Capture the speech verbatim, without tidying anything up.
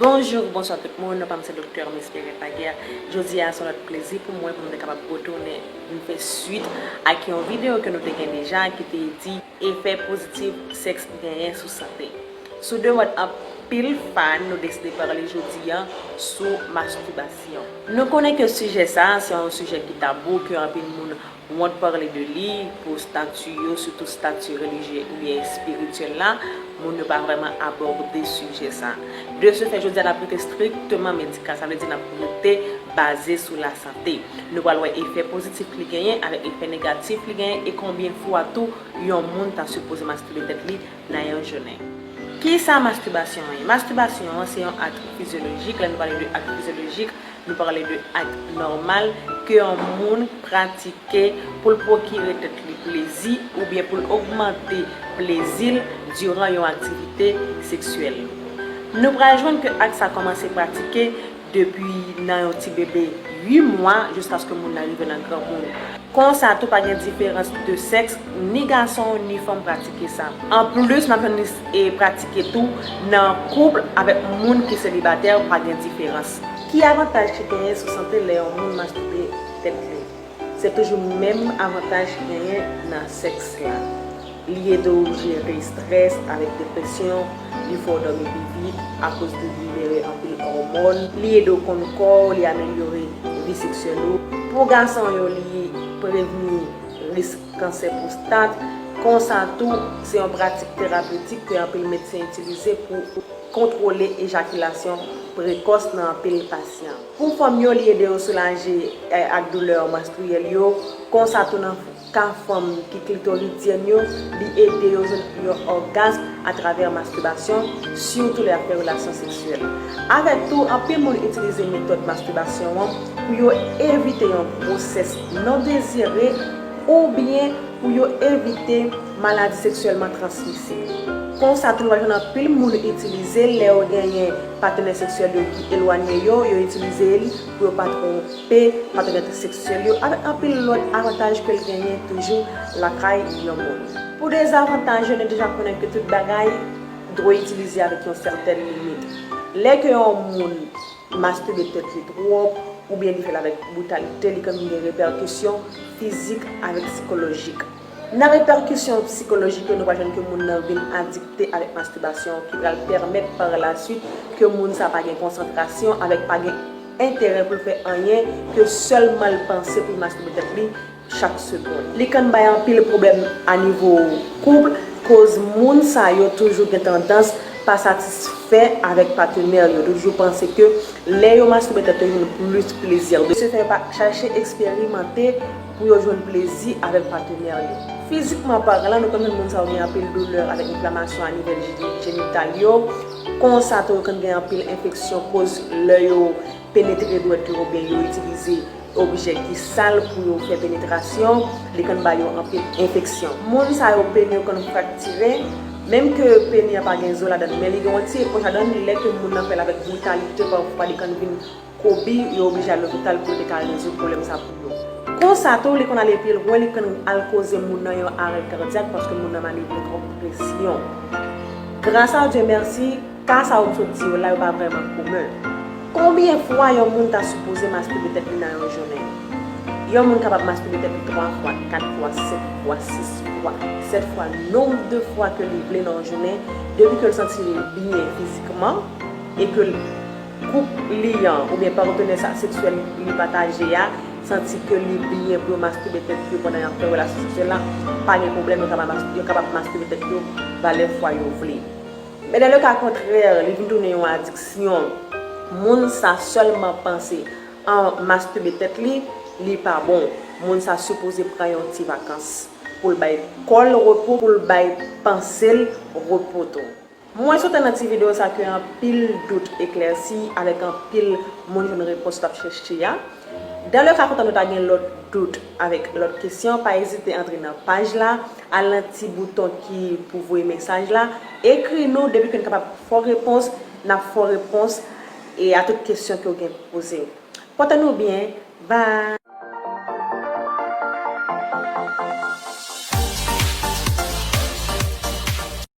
Bonjou, bonswa tout moun, non pa m se Doktè Miss Pierrette Laguerre. Jodi a se yon lòt plezi pou mwen pou mwen te kapab retounen vin fè swit ak yon videyo ke nou te gen deja ki te di efè pozitif sèks genyen sou sante. Sou demande anpil fan, nou deside pale jodi a sou mastibasyon. Nou konnen ke sijè sa a se yon sijè ki tabou, ke anpil moun wont pale de li pou stati yo, sitou stati relijye oubyen espirityèl la, moun yo pa vrèman abòde sijè sa. De ce fait, jodi a n ap rete strikteman medikal, sa vle di n ap rete baze sou lasante. Nou pral wè efè pozitif li genyen avèk efè negatif li genyen e konbyen fwa tou yon moun ta sipoze mastibe tèt li nan yon jounen. Kisa mastibasyon an ye? Mastibasyon an se yon ak fizyolojik. Lè nou pale de ak fizyolojik, nou pale de ak nòmal ke yon moun pratike pou l pwokire tèt li plezi oubyen pou l ogmante plezi l diran yon aktivite seksyèl. Nou pral jwenn ke ak sa kòmanse pratike depi nan yon ti bebe uit mwa jiskaske moun nan rive nan granmoun. Konsa tou, pa gen diferans de sèks, ni gason ni fanm pratike sa. Anplis, n ap jwenn li e pratike tou nan koup avèk moun ki selibatè, pa gen diferans. Ki avantaj ki genyen sou sante lè yon moun mastibe tèt li? Se toujou menm avantaj ki genyen nan sèks la. Li ede w jere estrès avèk depresyon, li fè w dòmi pi vit akoz li libere anpil òmòn, li ede w konn kò w, li amelyore vi seksyèl ou. Pou gason yo, li prevni risk kansè pwostat. Konsa tou, se yon pratik terapetik ke anpil medsen itilize pou kontwole ejakilasyon prekòs nan anpil pasyan. Pou fanm yo, li ede yo soulaje eh, ak doulè manstriyèl yo. Konsa tou nan ka fanm ki klitoridyèn yo, li ede yo jwenn yon ògasm atravè mastibasyon, sitou lè y ap fè relasyon seksyèl. Avèk tou, anpil moun itilize metòd mastibasyon an pou yo evite yon gwosès non dezire oubyen pou yo evite maladi seksyèlman transmisib. Konsa tou, nou jwenn anpil moun itilize l lè yo genyen patnè seksyèl yo ki elwanye yo, yo itilize l pou yo pa twonpe patnè seksyèl yo, avèk anpil lòt avantaj ke l genyen toujou lakay yon moun. Pou dezavantaj yo, nou deja konnen ke tout bagay dwe itilize avèk yon sètèn limit. Lè ke yon moun mastibe tèt li twòp, oubyen li fè l avèk britalite, li konn gen repèkisyon fizik avèk sikolojik. Nan repèkisyon sikolojik yo, nou pral jwenn ke moun nan vin adikte avèk mastibasyon, ki pral pèmèt pa la swit ke moun sa pa gen konsantrasyon, avèk pa gen enterè pou l fè anyen ke sèlman l panse pou l mastibe tèt li chak segonn. Li konn bay anpil pwoblèm a nivo koup, koz moun sa yo toujou gen tandans pa satisfè avèk patnè yo, toujou panse ke lè yo mastibe tèt yo jwenn plis plezi. De ce fait, yo pa chache eksperimante pou yo jwenn plezi avèk patnè yo. Fizikman palan, nou konn moun sa yo gen anpil doulè avèk enflamasyon a nivo jenital yo. Konsa tou, yo konn gen anpil enfeksyon koz lè yo penetre dwèt yo oubyen yo itilize objè ki sal pou yo fè penetrasyon, li konn ba yo anpil enfeksyon. Moun sa yo peni yo konn fraktire, menm ke peni an pa gen zo ladan l, men li gen yon ti epòch ladan l, lè ke moun nan fè l avèk britalite, pafwa li konn vin kobi, yo oblije al lopital pou yo te ka rezoud pwoblèm sa pou yo. Konsa tou, li konn ale pi lwen, li konn al koze moun nan yon arè kadyak paske moun nan manevre twòp presyon. Gras a Dye mèsi, ka sa yo m sot di yo la, yo pa vrèman komen. Konbyen fwa yon moun ta sipoze mastibe tèt li nan yon jounen? Yon moun kapab mastibe tèt li twa fwa, kat fwa, senk fwa, sis fwa, sèt fwa, nonb de fwa ke li vle nan yon jounen, depi ke l santi li byen fizikman e ke l koup li an oubyen patnè sa seksyèl li pataje a santi ke li byen pou yo mastibe tèt yo pandan y ap fè relasyon seksyèl la, pa gen pwoblèm, yo kapab mas- yo kapab mastibe tèt yo valè fwa yo vle. Men dans le cas contraire, li vin tounen yon adiksyon, moun sa sèlman panse an mastibe tèt li, li pa bon. Moun sa sipoze pran yon ti vakans pou l bay kò l repo, pou l bay panse l repo tou. Mwen swete nan ti videyo sa ke anpil dout eklèsi avèk anpil moun jwenn repons yo t ap chèche a. Dans le cas contraire, nou ta gen lòt dout avèk lòt kesyon, pa ezite antre nan paj la, al nan ti bouton ki pou voye mesaj la, ekri nou, depi ke n kapab fè w repons, n ap fè w repons e a tout kesyon ke w gen pou poze. Pòte nou byen, bye!